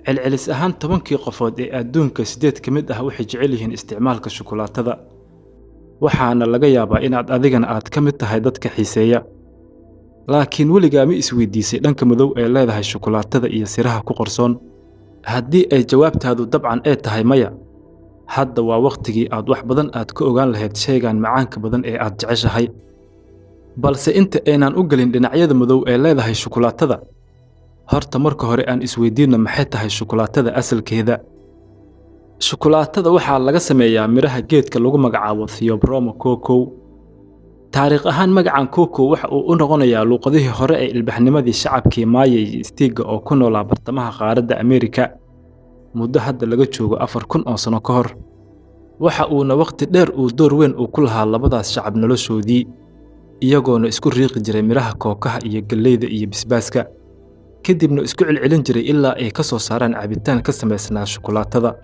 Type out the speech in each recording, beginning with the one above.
Celcelis ahaan, 10kii qofood ee adduunka, 8 ka mid ah waxay jecel yihiin isticmaalka shukulaatada. Waxaana laga yaabaa inaad adigana aad ka mid tahay dadka xiiseeya. Laakiin weligaa ma isweydiisay dhanka madow ee leedahay shukulaatada iyo siraha ku qarsoon? Haddii ay jawaabtaadu dabcan ee tahay maya, hadda waa wakhtigii aad wax badan aad ka ogaan lahayd shaygan macaanka badan ee aad jeceshahay. Balse inta aynaan u gelin dhinacyada madow ee leedahay shukulaatada, horta marka hore aan isweydiinno, maxay tahay shukulaatada asalkeeda? Shukulaatada waxaa laga sameeyaa midhaha geedka lagu magacaabo Theobroma cacao. Taariikh ahaan, magacan cocoa waxa uu u noqonayaa luuqadihii hore ee ilbaxnimadii shacabkii Maaya iyo Aztec-ga oo ku noolaa bartamaha qaaradda Ameerika muddo hadda laga joogo 4000 oo sano ka hor. Waxa uuna wakhti dheer uu door weyn uu ku lahaa labadaas shacab noloshoodii, iyagoona isku riiqi jiray midhaha kookaha iyo galleyda iyo basbaaska, kadibna isku celcelin jiray ilaa ay ka soo saaraan cabitaan ka samaysnaa shukulaatada.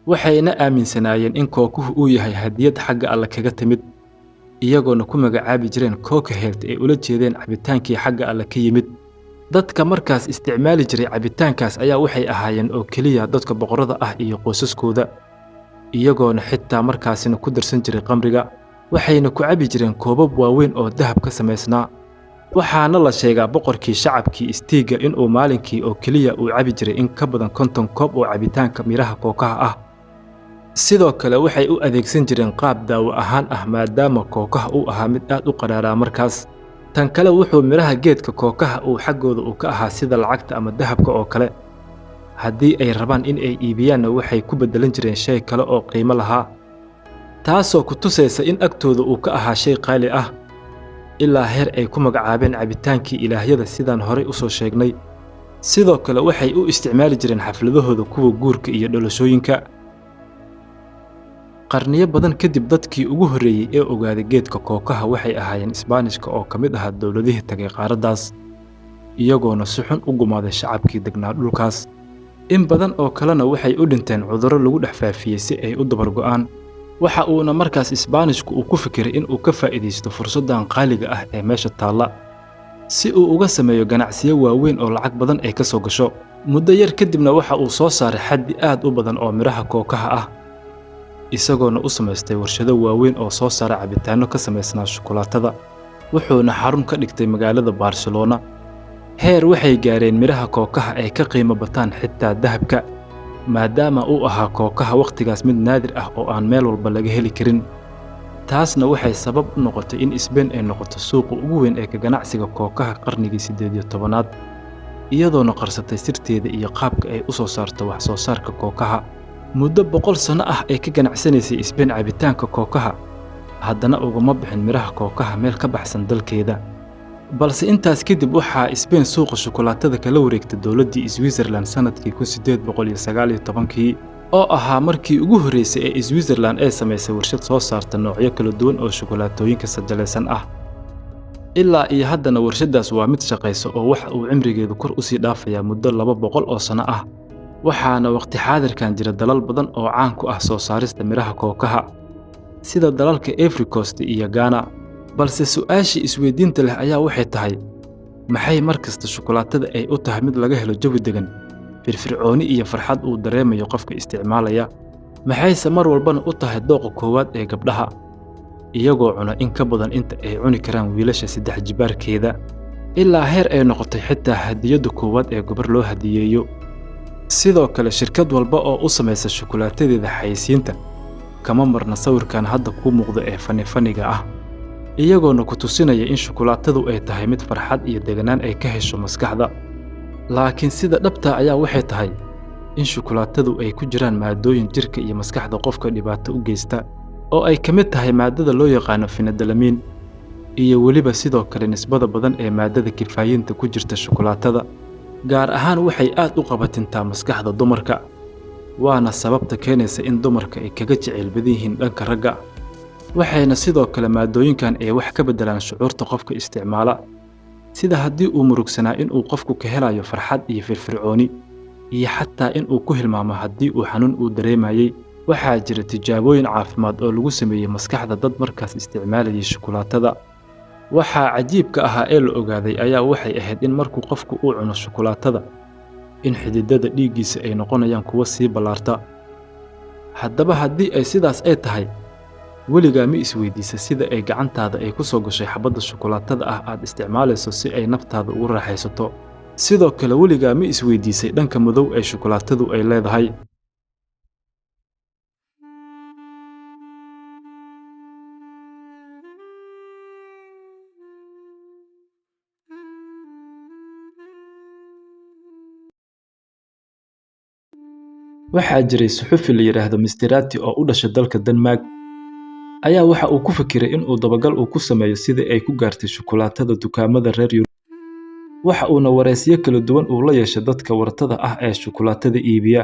Waxayna aaminsanaayeen in kookuhu uu yahay hadiyad xagga Alle kaga timid, iyagoona ku magacaabi jireen coca-helt ay ula jeedeen cabitaankii xagga Alle ka yimid. Dadka markaas isticmaali jiray cabitaankaas ayaa waxay ahaayeen oo keliya dadka boqorada ah iyo qoysaskooda, iyagoona xitaa markaasina ku darsan jiray qamriga. Waxayna ku cabi jireen koobab waaweyn oo dahab ka samaysnaa. Waxaana la sheegaa boqorkii shacabkii Aztec-ga inuu maalinkii oo keliya uu cabi jiray in ka badan 50 koob oo cabitaanka midhaha kookaha ah. Sidoo kale waxay u adeegsan jireen qaab daawo ahaan ah, maadaama kookaha uu ahaa mid aad u qadhaaraa markaas. Tan kale, wuxuu midhaha geedka kookaha uu xaggooda uu ka ahaa sida lacagta ama dahabka oo kale. Haddii ay rabaan in ay iibiyaanna, waxay ku beddelan jireen shay kale oo qiimo lahaa, taasoo ku tusaysa in agtooda uu ka ahaa shay qaali ah, ilaa heer ay ku magacaabeen cabitaankii ilaahyada, sidaan horay u soo sheegnay. Sidoo kale waxay u isticmaali jireen xafladahooda kuwa guurka iyo dhalashooyinka. Qarniyo badan kadib, dadkii ugu horreeyey ee ogaaday geedka kookaha waxay ahaayeen Isbaanishka oo ka mid ahaa dowladihii tagay qaaraddaas, iyagoona si xun u gumaaday shacabkii degnaa dhulkaas. In badan oo kalena waxay u dhinteen cudurro lagu dhex faafiyey si ay u dabargo'aan. Waxa uuna markaas Isbaanishku uu ku fikiray in uu ka faa'iidaysto fursaddan qaaliga ah ee meesha taalla, si uu uga sameeyo ganacsiyo waaweyn oo lacag badan ay ka soo gasho. Muddo yar kadibna waxa uu soo saaray xaddi aad u badan oo midhaha kookaha ah, isagoona u samaystay warshado waaweyn oo soo saara cabitaanno ka samaysnaa shukulaatada. Wuxuuna xarun ka dhigtay magaalada Barcelona. Heer waxay gaareen midhaha kookaha ay ka qiimo bataan xitaa dahabka, maadaama uu ahaa kookaha wakhtigaas mid naadir ah oo aan meel walba laga heli karin. Taasna waxay sabab u noqotay in Isbeyn ay noqoto suuqa ugu weyn ee ka ganacsiga kookaha qarnigii 18aad, iyadoona qarsatay sirteeda iyo qaabka ay u soo saarto wax soo saarka kookaha. Muddo 100 sano ah ay ka ganacsanaysay Isbeyn cabitaanka kookaha, haddana ugama bixin midhaha kookaha meel ka baxsan dalkeeda. Balse intaas kadib waxaa Isbeyn suuqa shukulaatada kala wareegtay dowladdii Switzerland sanadkii 1819kii, oo ahaa markii ugu horreysay ee Switzerland ay samaysay warshad soo saarta noocyo kala duwan oo shukulaatooyinka sajalaysan ah. Ilaa iyo haddana warshaddaas waa mid shaqaysa oo waxa uu cimrigeedu kor u sii dhaafayaa muddo 200 oo sano ah. Waxaana waqti xaadirkan jira dalal badan oo caan ku ah soo saarista midhaha kookaha, sida dalalka Ivory Coast iyo Ghana. Balse su'aashii isweydiinta leh ayaa waxay tahay, maxay mar kasta shukulaatada ay u tahay mid laga helo jawi degan, firfircooni iyo farxad uu dareemayo qofka isticmaalaya? Maxayse mar walbana u tahay dooqa koowaad ee gabdhaha, iyagoo cuna in ka badan inta ay cuni karaan wiilasha saddex jibaarkeeda, ilaa heer ay noqotay xitaa hadiyadda koowaad ee gabar loo hadiyeeyo? Sidoo kale, shirkad walba oo u samaysa shukulaatadeeda xayeysiinta kama marna sawirkan hadda kuu muuqda ee fani faniga ah, iyagoona ku tusinaya in shukulaatadu ay tahay mid farxad iyo deganaan ay ka hesho maskaxda. Laakiin sida dhabta ayaa waxay tahay in shukulaatadu ay ku jiraan maadooyin jirka iyo maskaxda qofka dhibaato u geysta, oo ay ka mid tahay maadada loo yaqaano phenylethylamine iyo weliba sidoo kale nisbada badan ee maadada kifaayinta ku jirta shukulaatada. Gaar ahaan waxay aad u qabatintaa maskaxda dumarka, waana sababta keenaysa in dumarka ay kaga jecel badan yihiin dhanka ragga. Waxayna sidoo kale maadooyinkan ay wax ka beddelaan shucuurta qofka isticmaala, sida haddii uu murugsanaa inuu qofku ka helayo farxad iyo firfircooni, iyo xataa inuu ku hilmaamo haddii uu xanuun uu dareemayay. Waxaa jira tijaabooyin caafimaad oo lagu sameeyey maskaxda dad markaas isticmaalayay shukulaatada. Waxaa cajiibka ahaa ee la ogaaday ayaa waxay ahayd in markuu qofku uu cuno shukulaatada in xididada dhiiggiisa ay noqonayaan kuwo sii ballaarta. Haddaba haddii ay sidaas ay tahay, weligaa ma isweydiisa sida ay gacantaada ay ku soo gashay xabadda shukulaatada ah aad isticmaalayso si ay naftaada ugu raaxaysato? Sidoo kale weligaa ma isweydiisay dhanka madow ee shukulaatadu ay leedahay? Waxaa jiray suxufi la yidhaahdo Misterati oo u dhashay dalka Denmark, ayaa waxa uu ku fikiray in uu dabagal uu ku sameeyo sidii ay ku gaartay shukulaatada dukaamada reer Yurub. Waxa uuna wareysiyo kala duwan uu la yeeshay dadka waratada ah ee shukulaatada iibiya.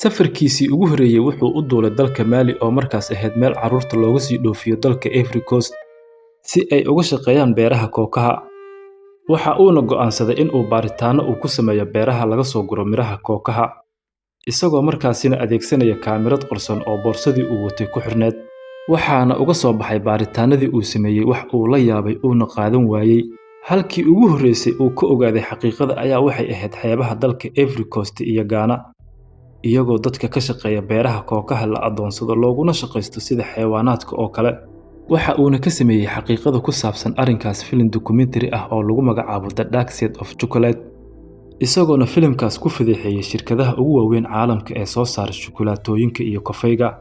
Safarkiisii ugu horreeyay wuxuu u duulay dalka Mali oo markaas ahayd meel carruurta looga sii dhoofiyo dalka Ivory Coast si ay uga shaqeeyaan beeraha kookaha. Waxa uuna go'aansaday in uu baaritaanno uu ku sameeyo beeraha laga soo guro miraha kookaha, isagoo markaasina adeegsanaya kaamirad qarsoon oo boorsadii uu watay ku xirneed. Waxaana uga soo baxay baaritaanadii uu sameeyey wax uu la yaabay uuna qaadan waayey. Halkii ugu horreysay uu ka ogaaday xaqiiqada ayaa waxay ahayd xeebaha dalka Ivory Coast iyo Ghana, iyagoo dadka ka shaqeeya beeraha kookaha la adoonsado looguna shaqaysto sida xayawaanaadka oo kale. Waxa uuna ka sameeyey xaqiiqada ku saabsan arrinkaas filim documentary ah oo lagu magacaabo The Dark Side of Chocolate, isagoona filimkaas ku fadeexeeyey shirkadaha ugu waaweyn caalamka ee soo saara shukulaatooyinka iyo kafeyga,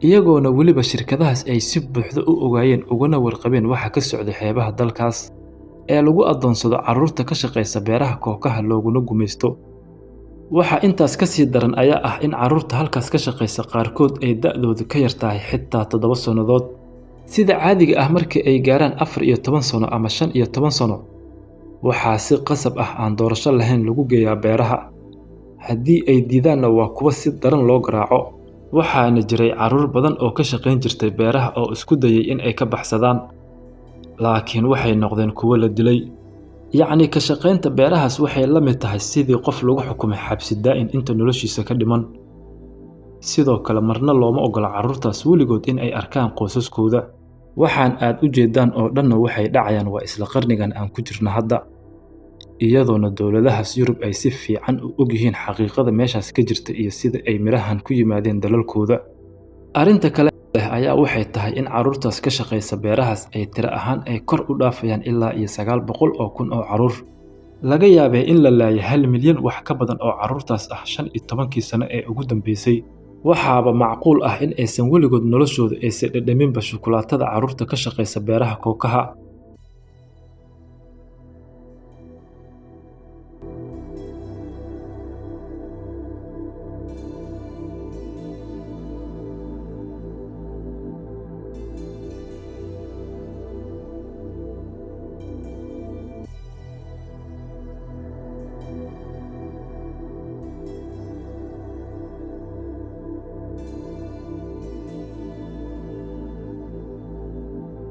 iyagoona weliba shirkadahaas ay si buuxda u ogaayeen ugana warqabeen waxa ka socday xeebaha dalkaas ee lagu adoonsado carruurta ka shaqeysa beeraha kookaha looguna gumaysto. Waxa intaas ka sii daran ayaa ah in carruurta halkaas ka shaqeysa qaarkood ay da'doodu ka yar tahay xitaa 7 sannadood. Sida caadiga ah markii ay gaaraan 14 sano ama 15 sano, waxaa si qasab ah aan doorasho lahayn lagu geeyaa beeraha. Haddii ay diidaanna waa kuwo si daran loo garaaco. Waxaana jiray carruur badan oo ka shaqayn jirtay beeraha oo isku dayay in ay ka baxsadaan, laakiin waxay noqdeen kuwo la dilay. Yacni ka shaqaynta beerahaas waxay la mid tahay sidii qof lagu xukumay xabsi daa'in inta noloshiisa ka dhiman. Sidoo kale marna looma ogola carruurtaas weligood in ay arkaan qoysaskooda. Waxaan aad u jeedaan oo dhanna waxay dhacayaan waa isla qarnigan aan ku jirno hadda, iyadoona dowladahaas Yurub ay si fiican u ogyihiin xaqiiqada meeshaas ka jirta iyo sida ay mirahan ku yimaadeen dalalkooda. Arrinta kale ayaa waxay tahay in carruurtaas ka shaqeysa beerahaas ay tiro ahaan ay kor u dhaafayaan ilaa iyo 900,000 oo carruur. Laga yaabee in la laayay 1 milyan wax ka badan oo carruurtaas ah 15kii sano ee ugu dambeysay. Waxaaba macquul ah in aysan weligood noloshooda aysan dhadhaminba shukulaatada carruurta ka shaqeysa beeraha kookaha.